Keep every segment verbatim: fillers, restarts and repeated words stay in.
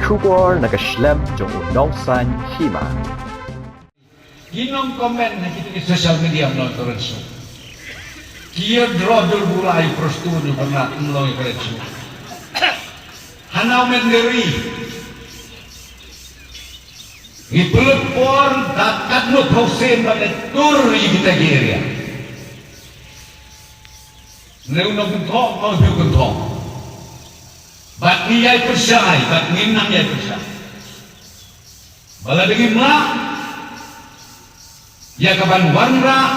Khubor na ka shlem jong u Nongsaiñ Hima. Ki nong comment ha kito ki social media mlong karen shu. Ki ïa draw dur bulai prostu ni pernah mlong karen shu. Hanau men deri. Ngi pynlut por da katno phew sien ban leh tour ïa kita ki area. Ne u nongkynthoh, ma u nongkynthoh. Bad ngi ïai pyrshah, bad ngim nang ïai pyrshah. Ba lada ngim lah ïa ka ban wanrah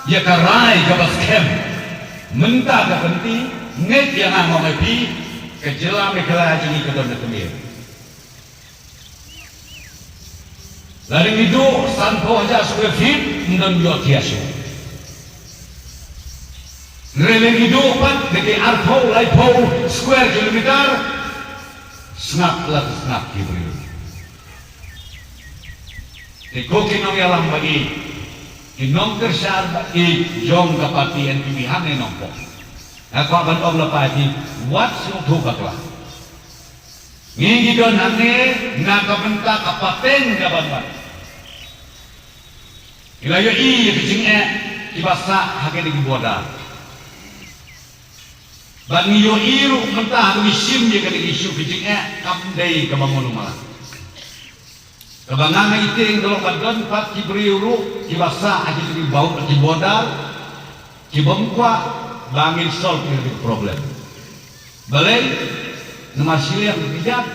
ïa ka rai kaba skhem, mynta ka kynti, ngeit ïa nga, nga ong ïa phi, ka jylla Meghalaya jong ngi ka don na ka miet. Lada ngi duh sanphew hajar square feet, ym don ïohthiah shuh. Hynrei lada ngi duh pat da ki arphew, laiphew square kilometer, sngap la sngap ki briew. Te ko ki nongïalam bad ki, ki nongkyrshan bad ki jong ka party N P P hangne Nongpoh, nga kwah ban ong lypa ïa phi, wat sngewthuh bakla. Ngi ngi don hangne na ka bynta ka pateng ka ban wan. Ngi la ïohi ïa ki jingeh kiba sah ha kine ki border. Bad ngi ïohi ruh mynta ha kaba ngi shim ïa kane ka issue, ka jingeh kam dei kaba malu mala. Kaba nga nga ïathuh ka long ba don pat ki briew ruh kiba sah ha kito ki bau, ki border, kibym kwah ba ngin solve ïa ka problem. Balei? Namar shiliang ka kjat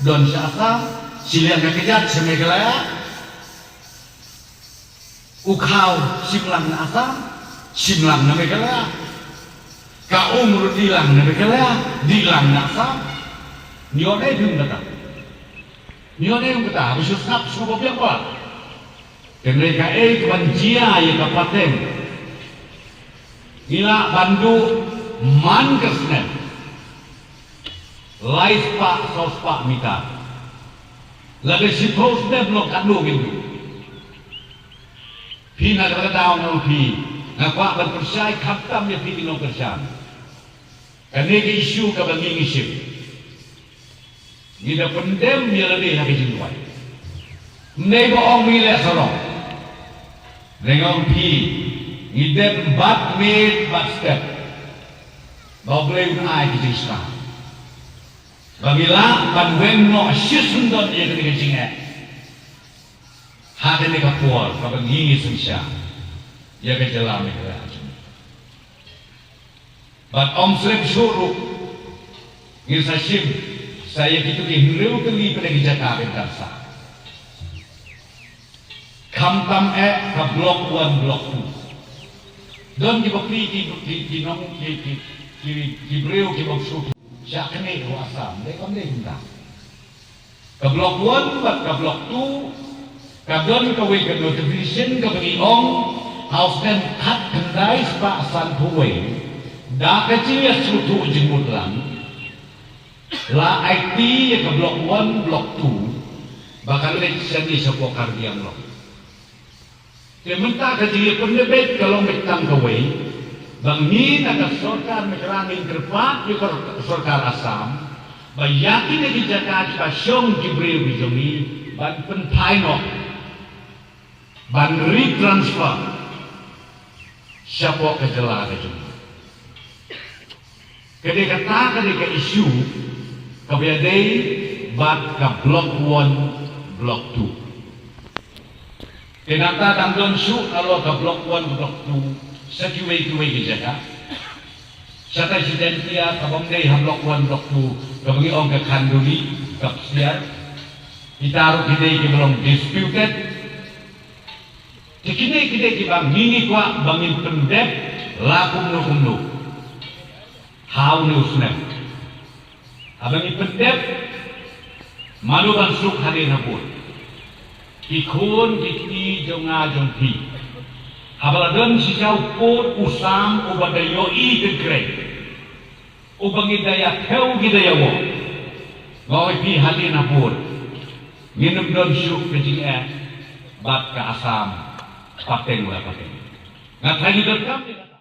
don sha Assam, shiliang ka kjat sha Meghalaya. U khaw shim lang na Assam, shim lang na Meghalaya. Ka um ruh dih lang na Meghalaya, dih lang na Assam. Ngi ong ei, dum kata. Ngi ong ei, dum kata. Ba shu sngap shu ba biang ba. Hynrei kaei kaban jia ïa ka pateng? Ngi lah ban duh man ka snem lai spah saw spah mitar. Lada shiphew snem long katno ngin duh? Phi na kata ka daw nga ong phi, nga kwah ban pyrshah khamtam ïa phi ki nongkyrshan. Kane ka issue kaba ngi ngi shim, ngi da pyndem ïa lade ha ka jingduwai. Ym dei ba ong ngi leh sarong. Nga ong phi, ngi dem bad miet bad step. Ba U Blei un ai ka jingshah. Ba ngi lah ban weng noh shisyndon ïa kane ka jingeh. Ha kane ka por kaba ngi ngi synshar ïa ka jylla Meghalaya. Bad ym slem shuh ruh, ngin sa shim sa ïa kito ki hynriew tylli pat ki jaka ban sah. Khamtam eh ka block one, block two. Don ki bapli ki, ki, ki nong, ki, ki, ki, ki briew ki bym shu sha kane u Assam, dei kam dei kumta. Ka block one bad ka block two, ka don kawei ka notification kaba ngi ong, ha u snem khatkhyndai spah sanphew wei, da ka jingïasngewthuh jingmut lang, la aiti ïa ka block one, block two, ba kan leit shane shapoh Karbi Anglong. Te mynta ka jingïapyndep ka long beit tang kawei, ba ngi na ka sorkar Meghalaya ngin kyrpad ïa ka sorkar Assam, ba ïa kine ki jaka kiba shong ki briew ki jong ngi ban pynphai noh, ban retransfer shapoh ka jylla ka jong ngi. Ka dei kata, ka dei ka issue kaba ïadei bad ka block one, block two. Te nangta dang don shuh nalor ka block one, block two, sa kiwei kiwei ki jaka. Shatai shi Jaintia kaba ym dei ha block one, block two, kaba ngi ong ka Khanduli, ka Psiar. Kita ruh ki dei kiba long disputed. Te kine ki dei kiba ngi ngi kwah ba ngin pyndep la kumno kumno ha une u snem. Haba ngi pyndep, mano ban suk hadien habud? Ki khun ki kti jong nga jong phi, haba la don shisha u pud u sam uba da ïohi kynkrei, uba ngi da ïa thew, ngi da ïa wok, nga ong ïa phi, hadien habud ngin ym don shuh ka jingeh bad ka Assam pateng la pateng. Nga tharai ngi donkam ïa ka